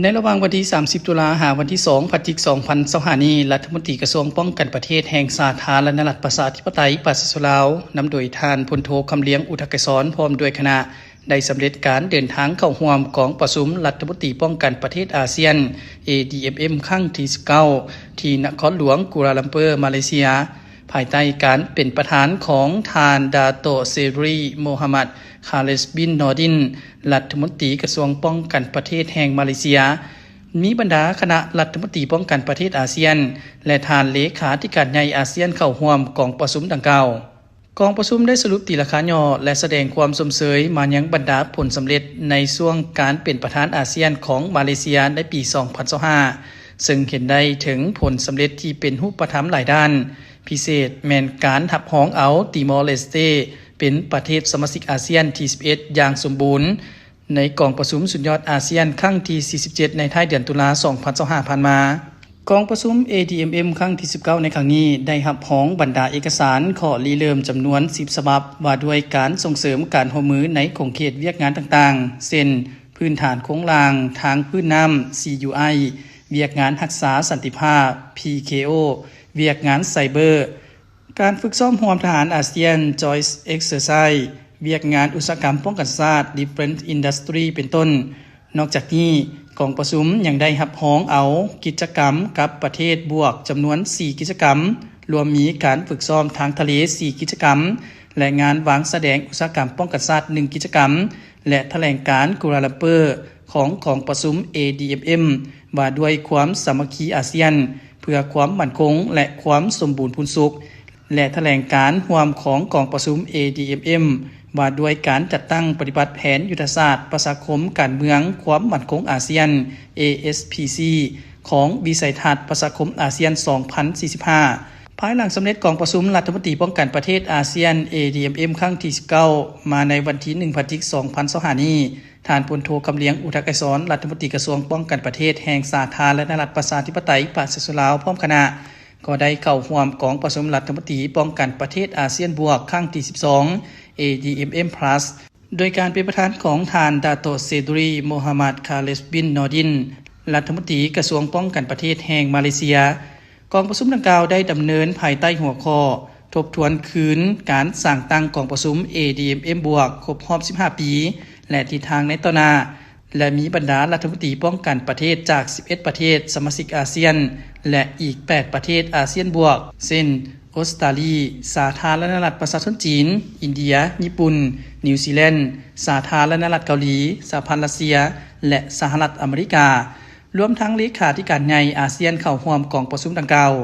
ໃນລະຫວ່າງວັນທີສາມສິບ ຕຸລາ ຫາວັນທີສອງ ພະຈິກ ສອງພັນຊາວຫ້ານີ້, ລັດຖະມົນຕີກະຊວງປ້ອງກັນປະເທດແຫ່ງສາທາລະນະລັດປະຊາທິປະໄຕປະຊາຊົນລາວ ນຳໂດຍທ່ານ ພົນໂທ ຄຳລຽງ ອຸດທະກະສອນ ພ້ອມດ້ວຍຄະນະ ໄດ້ສຳເລັດການເດີນທາງເຂົ້າຮ່ວມກອງປະຊຸມລັດຖະມົນຕີປ້ອງກັນປະເທດອາຊຽນ ເອດີເອັມເອັມ ຄັ້ງທີສິບເກົ້າ ທີ່ນະຄອນຫຼວງກູລາລັມເປີ ມາເລເຊຍ, ພາຍໃຕ້ການເປັນປະທານຂອງທ່ານ ດາໂຕ ເຊດຣີ ໂມຮາມັດ ຄາເລສ ບິນ ນໍດິນ ລັດຖະມົນຕີກະຊວງປ້ອງກັນປະເທດແຫ່ງມາເລເຊຍ, ມີບັນດາຄະນະລັດຖະມົນຕີປ້ອງກັນປະເທດອາຊຽນ ແລະ ທ່ານເລຂາທິການໃຫຍ່ອາຊຽນເຂົ້າຮ່ວມກອງປະຊຸມດັ່ງກ່າວ. ກອງປະຊຸມໄດ້ສະຫຼຸບຕີລາຄາຫຍໍ້ ແລະ ສະແດງຄວາມຊົມເຊີຍມາຍັງບັນດາຜົນສຳເລັດໃນຊ່ວງການເປັນປະທານອາຊຽນຂອງມາເລເຊຍໃນປີສອງພັນຊາວຫ້າ ເຊິ່ງເຫັນໄດ້ເຖິງຜົນສຳເລັດທີ່ເປັນຮູບປະທຳຫຼາຍດ້ານ, ພິເສດແມ່ນການຮັບຮອງເອົາຕີມໍເລສເຕເປັນປະເທດສະມາຊິກອາຊຽນທີສິບເອັດຢ່າງສົມບູນ ໃນກອງປະຊຸມສຸດຍອດອາຊຽນຄັ້ງທີສີ່ສິບເຈັດ ໃນທ້າຍເດືອນຕຸລາ ສອງພັນຊາວຫ້າ ຜ່ານມາ. ກອງປະຊຸມ ເອດີເອັມເອັມ ຄັ້ງທີສິບເກົ້າ ໃນຄັ້ງນີ້ ໄດ້ຮັບຮອງບັນດາເອກະສານຂໍ້ລິເລີ່ມຈຳນວນສິບສະບັບ ວ່າດ້ວຍການສົ່ງເສີມການຮ່ວມມືໃນຂົງເຂດວຽກງານຕ່າງໆ ເຊັ່ນ ພື້ນຖານໂຄງລ່າງ, ທາງພື້ນນ້ຳ, ຊີຢູໄອ, ວຽກງານຮັກສາສັນຕິພາບ, ພີເຄໂອ, ວຽກງານໄຊເບີ, ການຝຶກຊ້ອມຮ່ວມທະຫານອາຊຽນ Joint Exercise, ວຽກງານອຸດສາຫະກຳປ້ອງກັນຊາດ Defense Industry ເປັນຕົ້ນ. ນອກຈາກນີ້, ກອງປະຊຸມຍັງໄດ້ຮັບຮອງເອົາກິດຈະກຳກັບປະເທດບວກຈຳນວນສີ່ກິດຈະກຳ, ລວມມີການຝຶກຊ້ອມທາງທະເລສີ່ກິດຈະກຳ ແລະ ງານວາງສະແດງອຸດສາຫະກຳປ້ອງກັນຊາດໜຶ່ງກິດຈະກຳ ແລະ ຖະແຫຼງການກູລາລັມເປີຂອງກອງປະຊຸມ ເອດີເອັມເອັມ ວ່າດ້ວຍຄວາມສາມັກຄີອາຊຽນ ເພື່ອຄວາມໝັ້ນຄົງ ແລະ ຄວາມສົມບູນພູນສຸກ ແລະ ຖະແຫຼງການຮ່ວມຂອງກອງປະຊຸມ ເອດີເອັມເອັມ ວ່າດ້ວຍການຈັດຕັ້ງປະຕິບັດແຜນຍຸດທະສາດປະຊາຄົມການເມືອງຄວາມໝັ້ນຄົງອາຊຽນ ເອເອສພີຊີ ຂອງວິໄສທັດປະຊາຄົມອາຊຽນສອງພັນສີ່ສິບຫ້າ. ພາຍຫຼັງສຳເລັດກອງປະຊຸມລັດຖະມົນຕີປ້ອງກັນປະເທດອາຊຽນ ເອດີເອັມເອັມ ຄັ້ງທີສິບເກົ້າ ມາໃນວັນທີໜຶ່ງ ພະຈິກ ສອງພັນຊາວຫ້ານີ້, ທ່ານ ພົນໂທ ຄຳລຽງ ອຸດທະກະສອນ ລັດຖະມົນຕີກະຊວງປ້ອງກັນປະເທດແຫ່ງສາທາລະນະລັດປະຊາທິປະໄຕປະຊາຊົນລາວ ພ້ອມຄະນະ ກໍໄດ້ເຂົ້າຮ່ວມກອງປະຊຸມລັດຖະມົນຕີປ້ອງກັນປະເທດອາຊຽນບວກ ຄັ້ງທີສິບສອງ ເອດີເອັມເອັມພລັສ ໂດຍການເປັນປະທານຂອງທ່ານ ດາໂຕ ເຊດຣີ ໂມຮາມັດ ຄາເລສ ບິນ ນໍດິນ ລັດຖະມົນຕີກະຊວງປ້ອງກັນປະເທດແຫ່ງມາເລເຊຍ. ກອງປະຊຸມດັ່ງກ່າວໄດ້ດຳເນີນພາຍໃຕ້ຫົວຂໍ້ ທົບທວນຄືນການສ້າງຕັ້ງກອງປະຊຸມ ເອດີເອັມເອັມບວກ ຄົບຮອບສິບຫ້າປີ ແລະ ທິດທາງໃນຕໍ່ໜ້າ ແລະ ມີບັນດາລັດຖະມົນຕີປ້ອງກັນປະເທດຈາກສິບເອັດປະເທດສະມາຊິກອາຊຽນ ແລະ ອີກແປດປະເທດອາຊຽນບວກ ເຊັ່ນ ອົດສະຕາລີ, ສາທາລະນະລັດປະຊາຊົນຈີນ, ອິນເດຍ, ຍີ່ປຸ່ນ, ນິວຊີແລນ, ສາທາລະນະລັດເກົາຫຼີ, ສະຫະພັນຣັດເຊຍ ແລະ ສະຫະລັດອາເມລິກາ, ລວມທັງເລຂາທິການໃຫຍ່ອາຊຽນເຂົ້າຮ່ວມກອງປະຊຸມດັ່ງກ່າວ.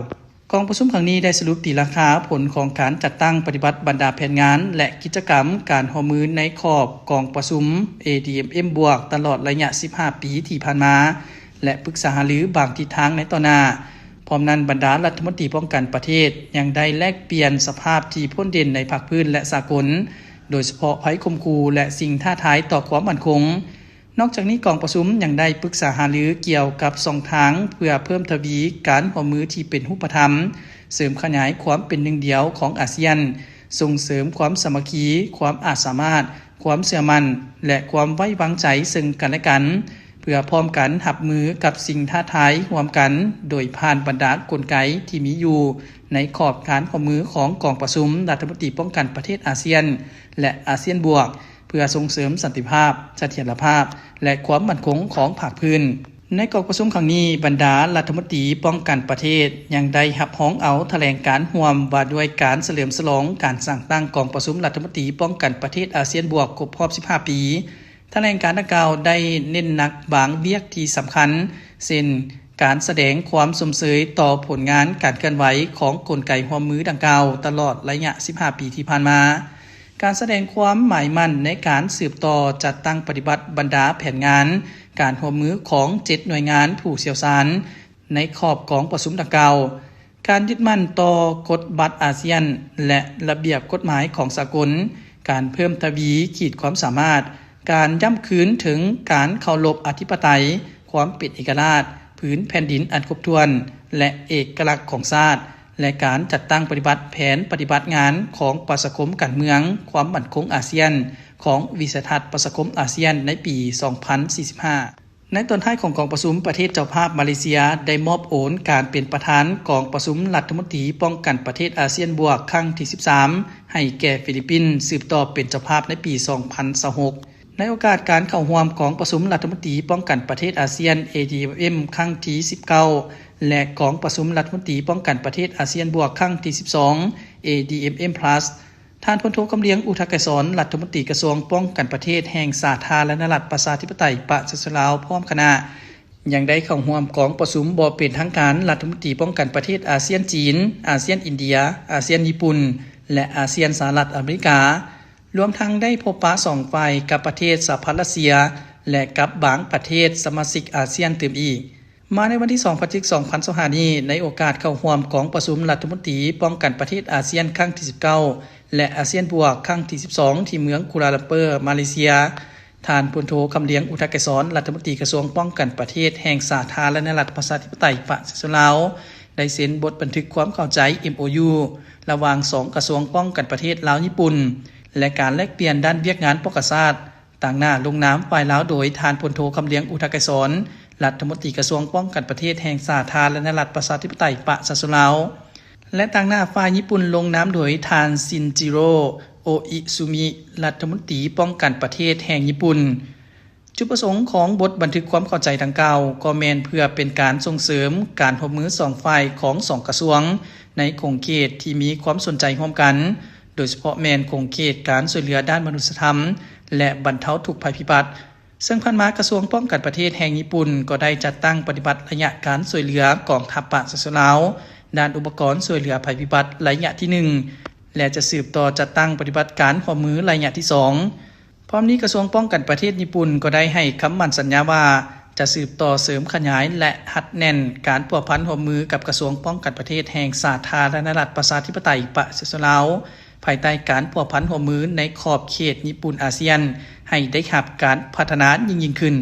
ກອງປະຊຸມຄັ້ງນີ້ໄດ້ສະຫຼຸບຕີລາຄາຜົນຂອງການຈັດຕັ້ງປະຕິບັດບັນດາແຜນງານ ແລະ ກິດຈະກຳການຮ່ວມມືໃນຂອບກອງປະຊຸມ ເອດີເອັມເອັມບວກ ຕະຫຼອດໄລຍະສິບຫ້າປີທີ່ຜ່ານມາ ແລະ ປຶກສາຫາລືບາງທິດທາງໃນຕໍ່ໜ້າ. ພ້ອມນັ້ນ, ບັນດາລັດຖະມົນຕີປ້ອງກັນປະເທດຍັງໄດ້ແລກປ່ຽນສະພາບທີ່ພົ້ນເດັ່ນໃນພາກພື້ນ ແລະ ສາກົນ, ໂດຍສະເພາະໄພຂົ່ມຂູ່ ແລະ ສິ່ງທ້າທາຍຕໍ່ຄວາມໝັ້ນຄົງ. ນອກຈາກນີ້, ກອງປະຊຸມຍັງໄດ້ປຶກສາຫາລືກ່ຽວກັບຊ່ອງທາງເພື່ອເພີ່ມທະວີການຮ່ວມມືທີ່ເປັນຮູບປະທຳ, ເສີມຂະຫຍາຍຄວາມເປັນໜຶ່ງດຽວຂອງອາຊຽນ, ສົ່ງເສີມຄວາມສາມັກຄີ, ຄວາມອາດສາມາດ, ຄວາມເຊື່ອໝັ້ນ ແລະ ຄວາມໄວ້ວາງໃຈເຊິ່ງກັນແລະກັນ, ເພື່ອພ້ອມກັນຮັບມືກັບສິ່ງທ້າທາຍຮ່ວມກັນ ໂດຍຜ່ານບັນດາກົນໄກທີ່ມີຢູ່ໃນຂອບການຮ່ວມມືຂອງກອງປະຊຸມລັດຖະມົນຕີປ້ອງກັນປະເທດອາຊຽນ ແລະ ອາຊຽນບວກ ເພື່ອສົ່ງເສີມສັນຕິພາບ, ສະຖຽນລະພາບ ແລະ ຄວາມໝັ້ນຄົງຂອງພາກພື້ນ. ໃນກອງປະຊຸມຄັ້ງນີ້, ບັນດາລັດຖະມົນຕີປ້ອງກັນປະເທດຍັງໄດ້ຮັບຮອງເອົາຖະແຫຼງການຮ່ວມວ່າດ້ວຍການສະເຫຼີມສະຫຼອງການສ້າງຕັ້ງກອງປະຊຸມລັດຖະມົນຕີປ້ອງກັນປະເທດອາຊຽນບວກຄົບຮອບສິບຫ້າປີ. ຖະແຫຼງການດັ່ງກ່າວໄດ້ເນັ້ນໜັກບາງວຽກທີ່ສຳຄັນ, ເຊັ່ນ ການສະແດງຄວາມຊົມເຊີຍຕໍ່ຜົນງານການເຄື່ອນໄຫວຂອງກົນໄກຮ່ວມມືດັ່ງກ່າວຕະຫຼອດໄລຍະສິບຫ້າປີທີ່ຜ່ານມາ, ການສະແດງຄວາມໝາຍໝັ້ນໃນການສືບຕໍ່ຈັດຕັ້ງປະຕິບັດບັນດາແຜນງານການຮ່ວມມືຂອງເຈັດໜ່ວຍງານຜູ້ຊ່ຽວຊານໃນຂອບກອງປະຊຸມດັ່ງກ່າວ, ການຍຶດໝັ້ນຕໍ່ກົດບັດອາຊຽນ ແລະ ລະບຽບກົດໝາຍຂອງສາກົນ, ການເພີ່ມທະວີຂີດຄວາມສາມາດ, ການຢ້ຳຄືນເຖິງການເຄົາລົບອະທິປະໄຕ, ຄວາມເປັນເອກະລາດ, ພື້ນແຜ່ນດິນອັນຄົບຖ້ວນ ແລະ ເອກະລັກຂອງຊາດ ແລະ ການຈັດຕັ້ງປະຕິບັດແຜນປະຕິບັດງານຂອງປະຊາຄົມການເມືອງຄວາມໝັ້ນຄົງອາຊຽນ ຂອງວິໄສທັດປະຊາຄົມອາຊຽນໃນປີສອງພັນສີ່ສິບຫ້າ. ໃນຕອນທ້າຍຂອງກອງປະຊຸມ, ປະເທດເຈົ້າພາບມາເລເຊຍໄດ້ມອບໂອນການເປັນປະທານກອງປະຊຸມລັດຖະມົນຕີປ້ອງກັນປະເທດອາຊຽນບວກຄັ້ງທີສິບສາມ ໃຫ້ແກ່ຟີລິບປິນ ສືບຕໍ່ເປັນເຈົ້າພາບໃນປີສອງພັນຊາວຫົກ. ໃນໂອກາດການເຂົ້າຮ່ວມກອງປະຊຸມລັດຖະມົນຕີປ້ອງກັນປະເທດອາຊຽນ ເອດີເອັມເອັມ ຄັ້ງທີສິບເກົ້າ ແລະ ກອງປະຊຸມລັດຖະມົນຕີປ້ອງກັນປະເທດອາຊຽນບວກຄັ້ງທີສິບສອງ ເອດີເອັມເອັມພລັສ ທ່ານ ພົນໂທ ຄຳລຽງ ອຸທະກະສອນ ລັດຖະມົນຕີກະຊວງປ້ອງກັນປະເທດແຫ່ງສາທາລະນະລັດປະຊາທິປະໄຕປະຊາຊົນລາວ ພ້ອມຄະນະ ຍັງໄດ້ເຂົ້າຮ່ວມກອງປະຊຸມບໍ່ເປັນທາງການລັດຖະມົນຕີປ້ອງກັນປະເທດອາຊຽນຈີນ, ອາຊຽນອິນເດຍ, ອາຊຽນຍີ່ປຸ່ນ ແລະ ອາຊຽນສະຫະລັດອາເມລິກາ, ລວມທັງໄດ້ພົບປະສອງຝ່າຍກັບປະເທດສະຫະພັນຣັດເຊຍ ແລະ ກັບບາງປະເທດສະມາຊິກອາຊຽນຕື່ມອີກ. ມາໃນວັນທີສອງ ພະຈິກ ສອງພັນຊາວຫ້ານີ້, ໃນໂອກາດເຂົ້າຮ່ວມກອງປະຊຸມລັດຖະມົນຕີປ້ອງກັນປະເທດອາຊຽນຄັ້ງທີສິບເກົ້າ ແລະ ອາຊຽນບວກຄັ້ງທີສິບສອງ ທີ່ເມືອງກູລາລັມເປີ ມາເລເຊຍ, ທ່ານ ພົນໂທ ຄຳລຽງ ອຸທະກະສອນ ລັດຖະມົນຕີກະຊວງປ້ອງກັນປະເທດແຫ່ງສາທາລະນະລັດປະຊາທິປະໄຕປະຊາຊົນລາວ ໄດ້ເຊັນບົດບັນທຶກຄວາມເຂົ້າໃຈ ເອັມໂອຢູ ລະຫວ່າງສອງກະຊວງປ້ອງກັນປະເທດລາວຍີ່ປຸ່ນ ແລະ ການແລກປ່ຽນດ້ານວຽກງານປ້ອງກັນຊາດ ຕາງໜ້າລົງນາມຝ່າຍລາວໂດຍທ່ານ ພົນໂທ ຄຳລຽງ ອຸທະກະສອນ ລັດຖະມົນຕີກະຊວງປ້ອງກັນປະເທດແຫ່ງສາທາລະນະລັດປະຊາທິປະໄຕປະຊາຊົນລາວ ແລະ ຕາງໜ້າຝ່າຍຍີ່ປຸ່ນລົງນາມໂດຍທ່ານ ຊິນຈິໂຣ ໂອອິຊູມິ ລັດຖະມົນຕີປ້ອງກັນປະເທດແຫ່ງຍີ່ປຸ່ນ. ຈຸດປະສົງຂອງບົດບັນທຶກຄວາມເຂົ້າໃຈດັ່ງກ່າວ ກໍແມ່ນເພື່ອເປັນການສົ່ງເສີມການຮ່ວມມືສອງຝ່າຍຂອງສອງກະຊວງ ໃນຂົງເຂດທີ່ມີຄວາມສົນໃຈຮ່ວມກັນ, ໂດຍສະເພາະແມ່ນຂົງເຂດການຊ່ວຍເຫຼືອດ້ານມະນຸດສະທຳ ແລະ ບັນເທົາທຸກໄພພິບັດ. ເຊິ່ງຜ່ານມາກະຊວງປ້ອງກັນປະເທດແຫ່ງຍີ່ປຸ່ນກໍໄດ້ຈັດຕັ້ງປະຕິບັດໄລຍະການຊ່ວຍເຫຼືອກອງທັບປະຊາຊົນລາວ ດ້ານອຸປະກອນຊ່ວຍເຫຼືອໄພພິບັດໄລຍະທີໜຶ່ງ ແລະ ຈະສືບຕໍ່ຈັດຕັ້ງປະຕິບັດການຮ່ວມມືໄລຍະທີສອງ. ພ້ອມນີ້ກະຊວງປ້ອງກັນປະເທດຍີ່ປຸ່ນກໍໄດ້ໃຫ້ຄຳໝັ້ນສັນຍາວ່າ ຈະສືບຕໍ່ເສີມຂະຫຍາຍ ແລະ ຮັດແໜ້ນການພົວພັນຮ່ວມມືກັບກະຊວງປ້ອງກັນປະເທດແຫ່ງສາທາລະນະລັດປະຊາທິປະໄຕປະຊາຊົນລາວ ພາຍໃຕ້ການພົວພັນຮ່ວມມືໃນຂອບເຂດຍີ່ປຸ່ນອາຊຽນ ໃຫ້ໄດ້ຮັບການພັດທະນາຍິ່ງໆຂຶ້ນ.